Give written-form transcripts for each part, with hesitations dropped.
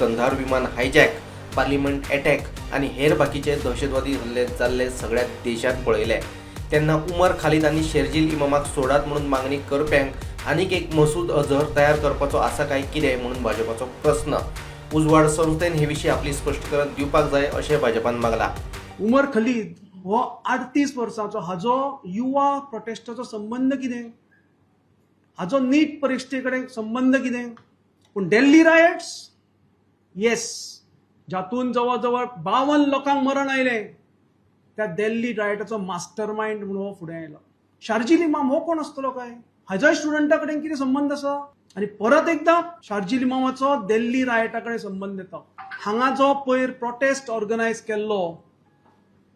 कंधार विमान hijack, parliament attack आनी हेर बाकीचे दहशतवादी हल्ले जाल्ले सगळ्या देशान पळयले. तेन्ना उमर खालीद आनी शेरजील इमामाक सोडात म्हणून मागणी करप्यांक आनीक एक मसूद अझहर तयार करपाचो आसा काय कितें म्हणून भाजपाचो प्रस्न. उजवाड संस्थेन हे विशीं आपली स्पश्टीकरण दिवपाक जाय अशें भाजपान मागला. उमर खलीद हो 38 वर्सांचो, हाजो युवा प्रोटेस्टाचो संबंद कितें? हाजो नीट परिक्षे कडेन संबंद कितें? पूण दिल्ली रायट्स, येस, जातून जवळ जवळ 52 लोकांक मरण आयलें, त्या दिल्ली रायटाचो मास्टर मायंड म्हणून हो फुडें आयलो. शार्जील इमाम हो कोण आसतलो काय? हाजोय स्टुडंटा कडेन कितें संबंद आसा? आनी परत एकदां शार्जील इमामाचो दिल्ली रायटा कडेन संबंद येता. हांगा जो पयर प्रोटेस्ट ऑर्गनायज केल्लो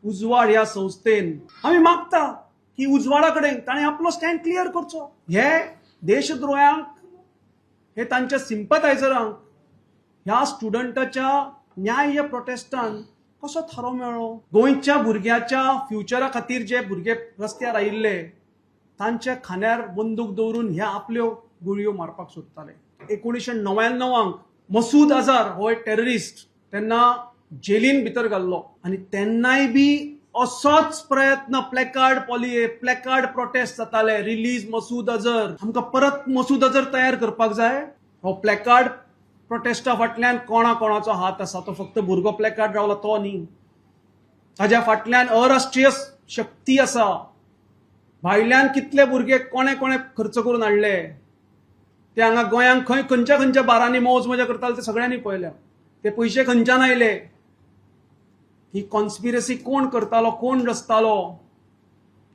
उजवाड ह्या संस्थेन, आमी मागता की उजवाडा कडेन ताणें आपलो स्टँड क्लियर करचो. हे देशद्रोह्यांक, हे तांच्या सिंपथायझरांक ह्या स्टुडंटाच्या न्याय्य प्रोटेस्टान कसो थारो मेळ्ळो? गोंयच्या भुरग्याच्या फ्युचरा खातीर जे भुरगे रस्त्यार आयिल्ले, तांच्या खांद्यार बंदूक दवरून ह्या आपल्यो गुळयो मारपाक सोदताले. 1999 मसूद अझर हो एक टेररिस्ट तेन्ना जेलीन भितर घाल्लो आनी तेन्नाय बी असोच प्रयत्न, प्लेकार्ड पॉली प्लेकार्ड प्रोटेस्ट जाताले, रिलीज मसूद अझर. आमकां परत मसूद अझर तयार करपाक जाय. हो प्लेकार्ड प्रोटेस्टा फाटल्यान कोणा कोणाचो हात आसा? तो फक्त भुरगो प्लेकार्ड रावला तो न्ही, ताज्या फाटल्यान अराष्ट्रीय शक्ती आसा. भायल्यान कितले भुरगे कोणे कोणे खर्च करून हाडले ते हांगा गोंयांक, खंय खंयच्या खंयच्या बारांनी मौज मजा करताले ते सगळ्यांनी पळयल्या. ते पयशे खंयच्यान आयले? ही कॉन्स्पिरसी कोण करतालो, कोण रचतालो,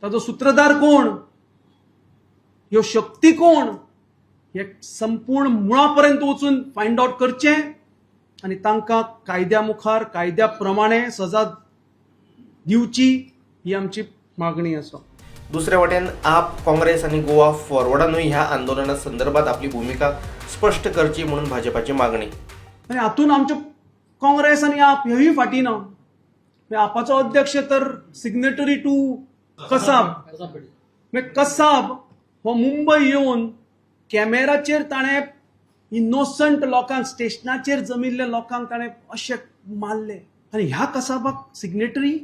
ताजो सुत्रधार कोण, ह्यो शक्ती कोण, हे संपूर्ण मुळा पर्यंत वचून फायंड आउट करचें आनी तांकां कायद्या मुखार कायद्या प्रमाणे सजा दिवची, ही आमची मागणी आसा. दुसऱ्या वटेन आप, काँग्रेस आनी गोवा फॉरवर्डानूय ह्या आंदोलना संदर्भात आपली भुमिका स्पश्ट करची म्हणून भाजपाची मागणी. आनी हातून आमच्यो काँग्रेस आनी आप ह्योय फाटीं ना. म्हणजे आपाचो अध्यक्ष तर सिग्नेटरी टू कसाब. म्हणजे कसाब हो मुंबय येवन कॅमेराचेर ताणें इनोसंट लोकांक, स्टेशनाचेर जमिल्ल्या लोकांक ताणें अशे मारले आनी ह्या कसाबाक सिग्नेटरी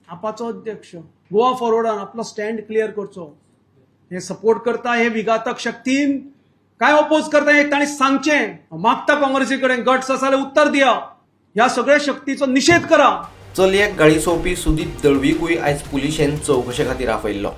आपाचो अध्यक्ष. गोवा फॉरवर्डान आपलो स्टँड क्लियर करचो. हे सपोर्ट करता हे विघातक शक्तीन काय ओपोज करता हे तांणी सांगचें. मागता काँग्रेसी कडेन, गट्स आसा जाल्यार उत्तर दिया, ह्या सगळ्या शक्तीचो निशेध करा. चलयेक गाळी सोंपी सुदीप दळवीकूय आयज पुलिशेन चवकशे खातीर आपयल्लो.